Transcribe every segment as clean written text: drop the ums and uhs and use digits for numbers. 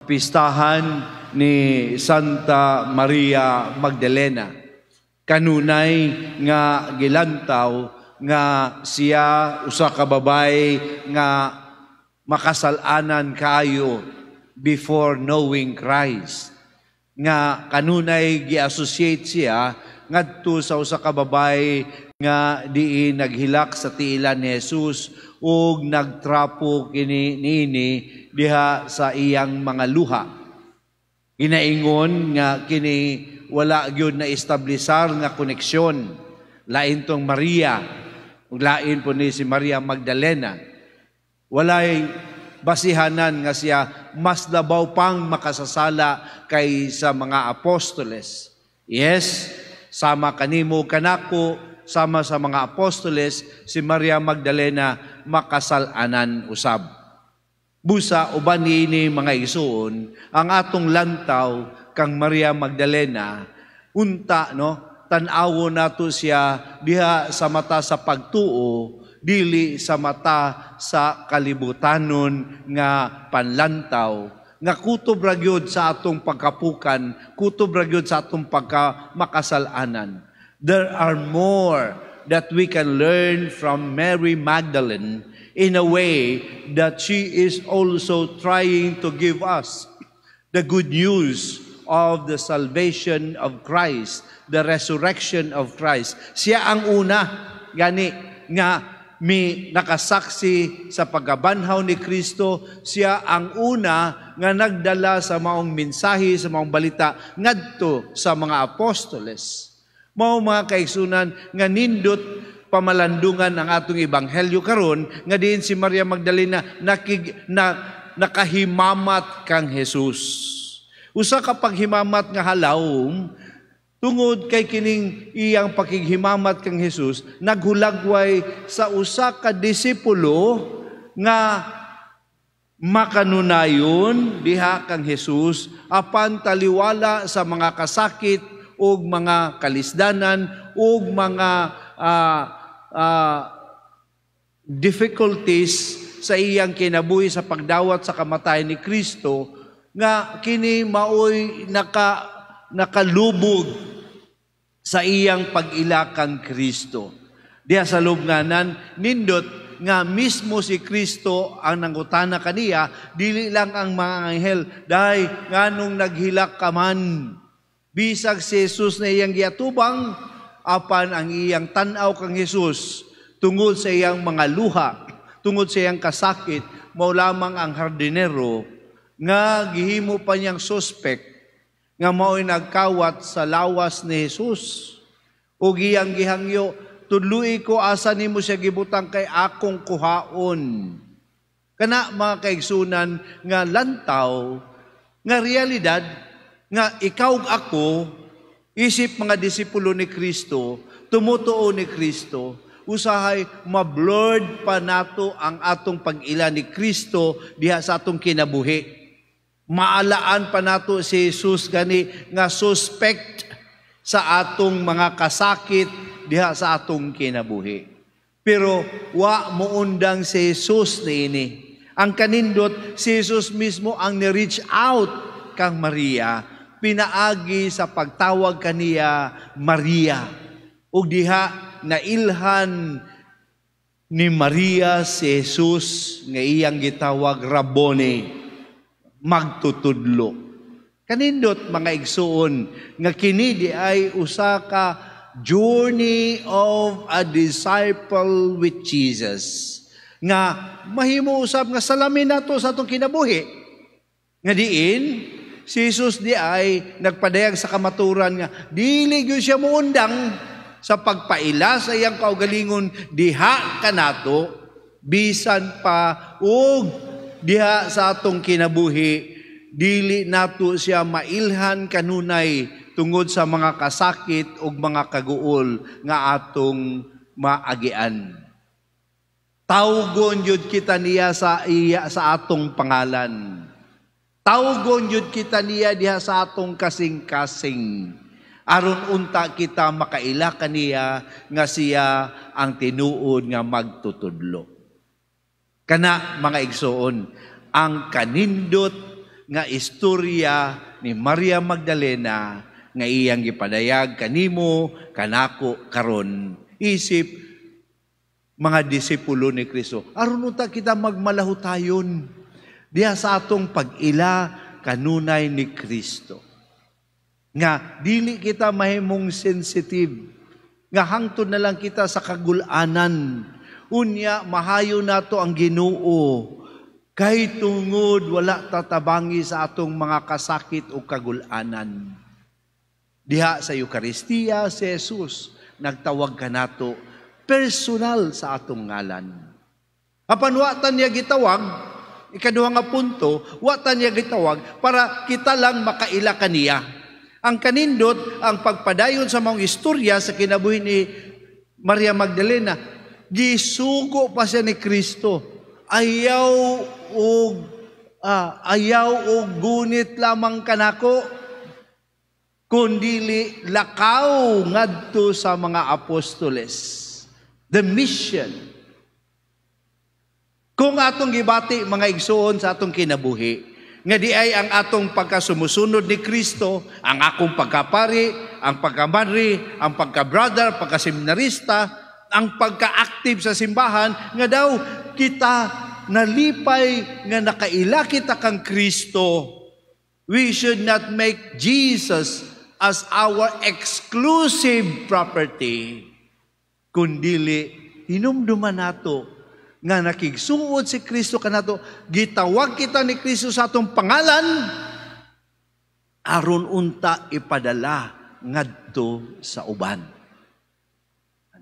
Kapistahan ni Santa Maria Magdalena. Kanunay nga gilantaw nga siya usa ka babay nga makasalanan kayo before knowing Christ. Nga kanunay gi-associate siya ngadto sa usa ka babay nga diin naghilak sa tiilan ni Jesus ug nagtrapo kini niini diha sa iyang mga luha. Ginaingon nga kini wala gyud na establisar nga koneksyon. Lain tong Maria ug lain po ni si Maria Magdalena. Walay basihanan nga siya mas labaw pang makasasala kaysa mga apostoles. Yes, sama kanimo kanako, sama sa mga apostoles, si Maria Magdalena makasalanan usab. Busa uban niini, mga igsuon, ang atong lantaw kang Maria Magdalena, unta no, tan-awon nato siya diha sa mata sa pagtuo, dili sa mata sa kalibutanon nga panlantaw nga kutob ra gyud sa atong pagkapukan, kutob ra gyud sa atong pagka makasalanan. There are more that we can learn from Mary Magdalene in a way that she is also trying to give us the good news of the salvation of Christ, the resurrection of Christ. Siya ang una gani nga mi nakasaksi sa pagkabanhaw ni Kristo, siya ang una nga nagdala sa maong mensahe, sa maong balita ngadto sa mga apostoles. Mao, mga kaigsunan, nga nindot pamalandungan ang atong ebanghelyo karon nga diin si Maria Magdalena nakig na nakahimamat kang Jesus. Usa ka paghimamat nga halawom tungod kay kining iyang pakighimamat kang Jesus naghulagway sa usa ka disipulo nga makanunayon diha kang Jesus, apan taliwala sa mga kasakit ug mga kalisdanan ug mga difficulties sa iyang kinabuhi sa pagdawat sa kamatayan ni Kristo, nga kini maoy nakalubog sa iyang pag-ila kang Kristo. Diha sa lubnganan, nindot nga mismo si Kristo ang nangutana kaniya, dili lang ang mga anghel, dahil nganong naghilak ka man. Bisag si Jesus na iyang giatubang, apan ang iyang tan-aw kang Jesus tungod sa iyang mga luha, tungod sa iyang kasakit, mao lamang ang hardinero nga gihimo pa niyang suspect nga mao'y nagkawat sa lawas ni Jesus. Ug iyang gihangyo, "Tudloi ko asa nimo siya gibutang kay akong kuhaon." Kana, mga kaigsunan, nga lantaw, nga realidad, nga ikaw ug ako, isip mga disipulo ni Kristo, tumutuo ni Kristo, usahay mablurred pa nato ang atong pag-ila ni Kristo diha sa atong kinabuhi. Maalaan pa nato si Jesus gani nga suspect sa atong mga kasakit diha sa atong kinabuhi. Pero wa moundang si Jesus niini. Ang kanindot, si Jesus mismo ang ni-reach out kang Maria, pinaagi sa pagtawag kaniya, "Maria." Ug diha nailhan ni Maria si Jesus nga iyang gitawag Rabboni, magtutudlo. Kanindot, mga igsuon, nga kini di ay usa ka journey of a disciple with Jesus nga mahimo usab nga salamin nato sa atong kinabuhi. Nga diin si Jesus di ay nagpadayag sa kamaturan nga dili gyud siya muundang sa pagpaila sa iyang kaugalingon diha kanato, bisan pa og diha sa atong kinabuhi dili nato siya mailhan kanunay tungod sa mga kasakit ug mga kaguol nga atong maagian. Tawgon yun kita niya sa iya sa atong pangalan. Tawgon yun kita niya diha sa atong kasing-kasing. Aron unta kita makaila kaniya nga siya ang tinuod nga magtutudlo. Kana, mga igsoon, ang kanindot nga istorya ni Maria Magdalena nga iyang gipadayag kanimo, kanako karon, isip mga disipulo ni Kristo, aron unta kita magmalahutayon diha sa atong pag-ila kanunay ni Kristo, nga dili kita mahimong sensitive nga hangtod na lang kita sa kagulanan, unya mahayo nato ang Ginoo kay tungod wala tatabangi sa atong mga kasakit o kagulanan. Diha sa Eukaristiya, si Jesus nagtawag kanato personal sa atong ngalan. Apan wa ta niya gitawag, ikaduha nga punto, wa ta niya gitawag para kita lang makaila kaniya. Ang kanindot, ang pagpadayon sa mga istorya sa kinabuhi ni Maria Magdalena, gisugo pa siya ni Kristo. Ayaw og gunit lamang kanako, kundili lakaw ngadto sa mga apostoles. The mission. Kung atong gibati, mga igsuon, sa atong kinabuhi, nga di ay ang atong pagkasumusunod ni Kristo, ang akong pagkapari, ang pagkamadri, ang pagka-brother, pagkaseminarista, ang pagka-active sa simbahan, nga daw kita nalipay nga nakaila kita kang Kristo. We should not make Jesus as our exclusive property, kundili hinumduman nato nga nakigsuod si Kristo kanato, gitawag kita ni Kristo sa atong pangalan aron unta ipadala ngadto sa uban.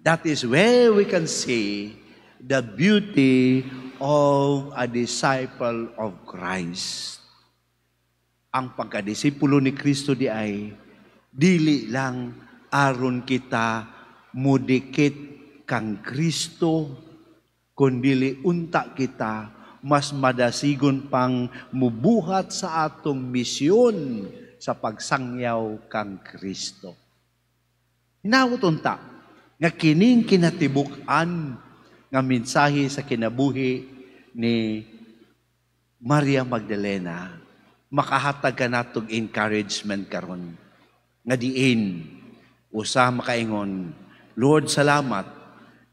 That is where we can see the beauty of a disciple of Christ. Ang pagkadisipulo ni Kristo di ay dili lang aron kita mudikit kang Kristo, kundili unta kita mas madasigon pang mubuhat sa atong misyon sa pagsangyaw kang Kristo. Hinawot unta nga kining kinatibuk-an nga mensahe sa kinabuhi ni Maria Magdalena makahatag kanatog encouragement karon, nga diin usa makaingon, "Lord, salamat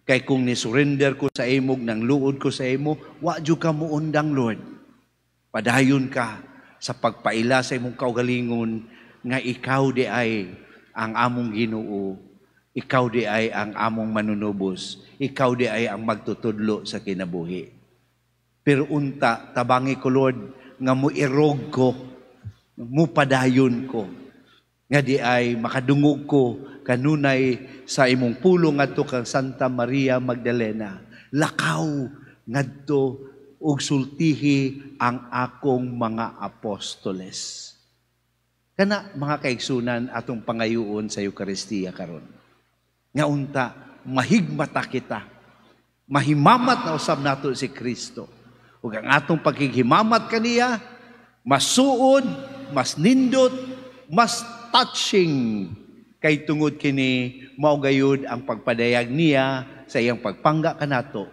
kay kung ni-surrender ko sa imo, nang luod ko sa imo, wa jud ka muundang, Lord. Padayon ka sa pagpaila sa imong kaugalingon nga ikaw di ay ang among Ginoo, ikaw di ay ang among manunubos, ikaw di ay ang magtutudlo sa kinabuhi. Pero unta, tabangi ko, Lord, nga muirog ko, mupadayon ko, nga di ay makadungog ko kanunay sa imong pulong ngadto kang Santa Maria Magdalena: 'Lakaw ngadto ug sultihi ang akong mga apostoles.'" Kana, mga kaigsunan, atong pangayuon sa Eukaristiya karon. Nga unta mahigmata kita. Mahimamat na usab nato si Kristo. Ug ang atong paghimamat kaniya, mas suod, mas nindot, mas touching kay tungod kini mao gayud ang pagpadayag niya sa iyang pagpangga kanato.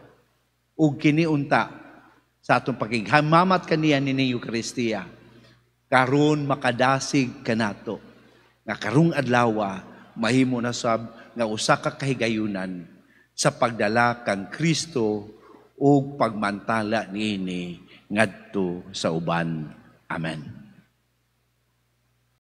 Ug kini unta, sa atong paghimamat kaniya nining Eukaristiya karon, makadasig kanato nga karong adlaw mahimo na sab nga usa ka kahigayunan sa pagdala kang Kristo ug pagmantala niini ngadto sa uban. Amen.